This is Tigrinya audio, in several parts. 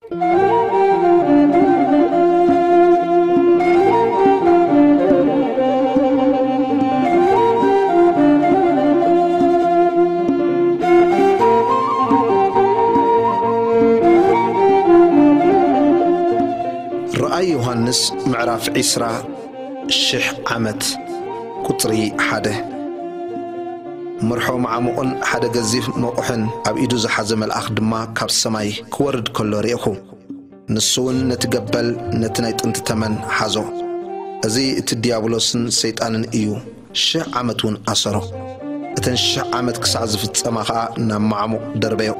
ራእይ ዮሃንስ ምዕራፍ ዕስራ፣ ሽሕ ዓመት፣ ቁጽሪ ሓደ። መርሖ መዓሙቕን ሓደ ገዚፍ መቑሕን ኣብ ኢዱ ዝሓዘ መልኣኽ ድማ ካብ ሰማይ ክወርድ ከሎ ርኤኹ። ንሱ እውን ነቲ ገበል፣ ነቲ ናይ ጥንቲ ተመን ሓዞ። እዚ እቲ ዲያብሎስን ሰይጣንን እዩ። ሽሕ ዓመት እውን ኣሰሮ። እተን ሽሕ ዓመት ክሳዕ ዝፍጸማ ኸኣ ናብ መዓሙቕ ደርበዮ።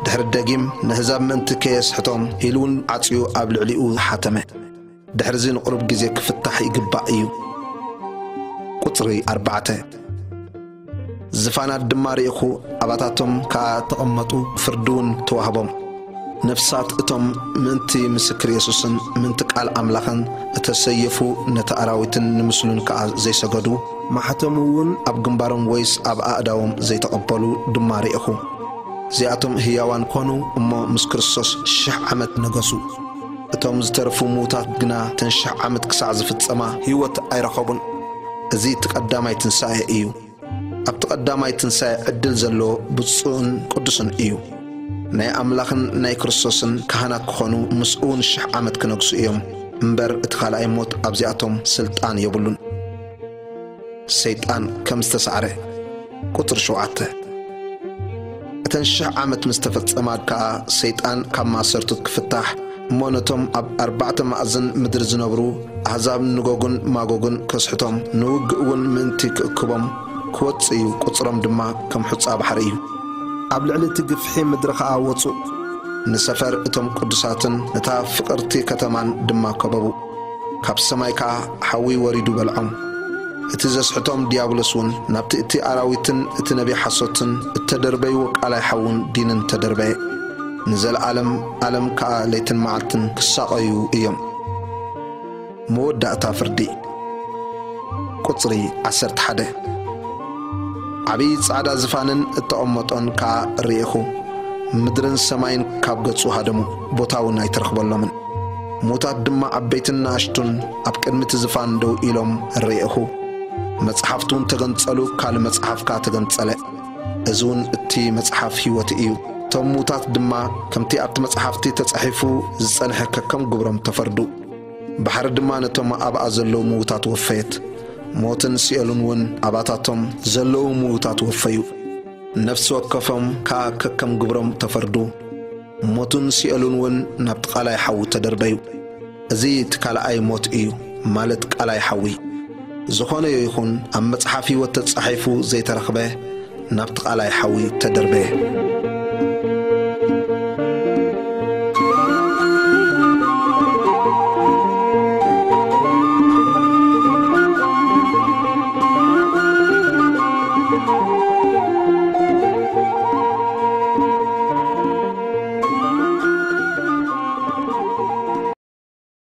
ድሕሪ ደጊም ነህዛብ ምእንቲ ከየስሕቶም ኢሉ እውን ዓጽዩ ኣብ ልዕሊኡ ሓተመ። ድሕርዚ ንቕሩብ ግዜ ክፍታሕ ይግባእ እዩ። ቁጽሪ ኣርባዕተ። ዝፋናት ድማ ርኢኹ፣ ኣባታቶም ከኣ ተቐመጡ፣ ፍርዲ እውን ተዋህቦም። ነፍሳት እቶም ምእንቲ ምስክር የሱስን ምእንቲ ቃል ኣምላኽን እተሰየፉ፣ ነቲ ኣራዊትን ንምስሉን ከኣ ዘይሰገዱ፣ ማሕተሙ እውን ኣብ ግንባሮም ወይስ ኣብ ኣእዳዎም ዘይተቐበሉ ድማ ርኢኹ። እዚኣቶም ህያዋን ኮኑ እሞ ምስ ክርስቶስ ሽሕ ዓመት ነገሱ። እቶም ዝተረፉ ምዉታት ግና እተን ሽሕ ዓመት ክሳዕ ዝፍጸማ ህይወት ኣይረኸቡን። እዚ እቲ ቀዳማይ ትንሳኤ እዩ። ኣብቲ ቀዳማይ ትንሳኤ ዕድል ዘለዎ ብፁዕን ቅዱስን እዩ። ናይ ኣምላኽን ናይ ክርስቶስን ካህናት ክኾኑ፣ ምስኡ እውን ሽሕ ዓመት ክነግሱ እዮም። እምበር እቲ ካልኣይ ሞት ኣብዚኣቶም ስልጣን የብሉን። ሰይጣን ከም ዝተሳዕረ። ቁጽሪ ሸውዓተ። እተን ሽሕ ዓመት ምስ ተፈጸማ ከኣ ሰይጣን ካብ ማእሰርቱ ክፍታሕ እሞ ነቶም ኣብ ኣርባዕተ ማእዝን ምድሪ ዝነብሩ ኣህዛብ ንጎግን ማጎግን ከስሕቶም፣ ንውግእ እውን ምእንቲ ክእክቦም ክወጽእ እዩ። ቁጽሮም ድማ ከም ሑጻ ባሕሪ እዩ። ኣብ ልዕሊ እቲ ግፍሒ ምድሪ ኸኣ ወጹ። ንሰፈር እቶም ቅዱሳትን ነታ ፍቕርቲ ከተማን ድማ ከበቡ። ካብ ሰማይ ከኣ ሓዊ ወሪዱ በልዖም። እቲ ዘስሕቶም ዲያብሎስ እውን ናብቲ እቲ ኣራዊትን እቲ ነቢይ ሓሶትን እተደርበይዎ ቃላይ ሓውን ዲንን ተደርበየ። ንዘለዓለም ዓለም ከኣ ለይትን መዓልትን ክሳቐዩ እዮም። መወዳእታ ፍርዲ። ቁጽሪ ዓሰርተ ሓደ። ዓብዪ ጻዕዳ ዝፋንን እተቐመጦን ከኣ ርኤኹ። ምድርን ሰማይን ካብ ገጹ ሃደሙ፣ ቦታ እውን ኣይተረኽበሎምን። ሙታት ድማ ዓበይትን ንኣሽቱን ኣብ ቅድሚ እቲ ዝፋን ደው ኢሎም ርኤኹ። መጽሓፍቲ እውን ተገንጸሉ፣ ካልእ መጽሓፍ ከኣ ተገንጸለ። እዚ እውን እቲ መጽሓፍ ህይወት እዩ። እቶም ምዉታት ድማ ከምቲ ኣብቲ መጽሓፍቲ ተጻሒፉ ዝጸንሐ ከከም ግብሮም ተፈርዱ። ባሕሪ ድማ ነቶም ኣብኣ ዘለዉ ምዉታት ወፈየት። ሞትን ሲኦልን እውን ኣባታቶም ዘለዉ ምዉታት ወፈዩ። ነፍሲ ወከፎም ከኣ ከከም ግብሮም ተፈርዱ። ሞትን ሲኦልን እውን ናብቲ ቃላይ ሓዊ ተደርበዩ። እዚ እቲ ካልኣይ ሞት እዩ፣ ማለት ቃላይ ሓዊ። ዝኾነ ይኹን ኣብ መጽሓፍ ህይወት ተጻሒፉ ዘይተረኽበ ናብቲ ቃላይ ሓዊ ተደርበየ።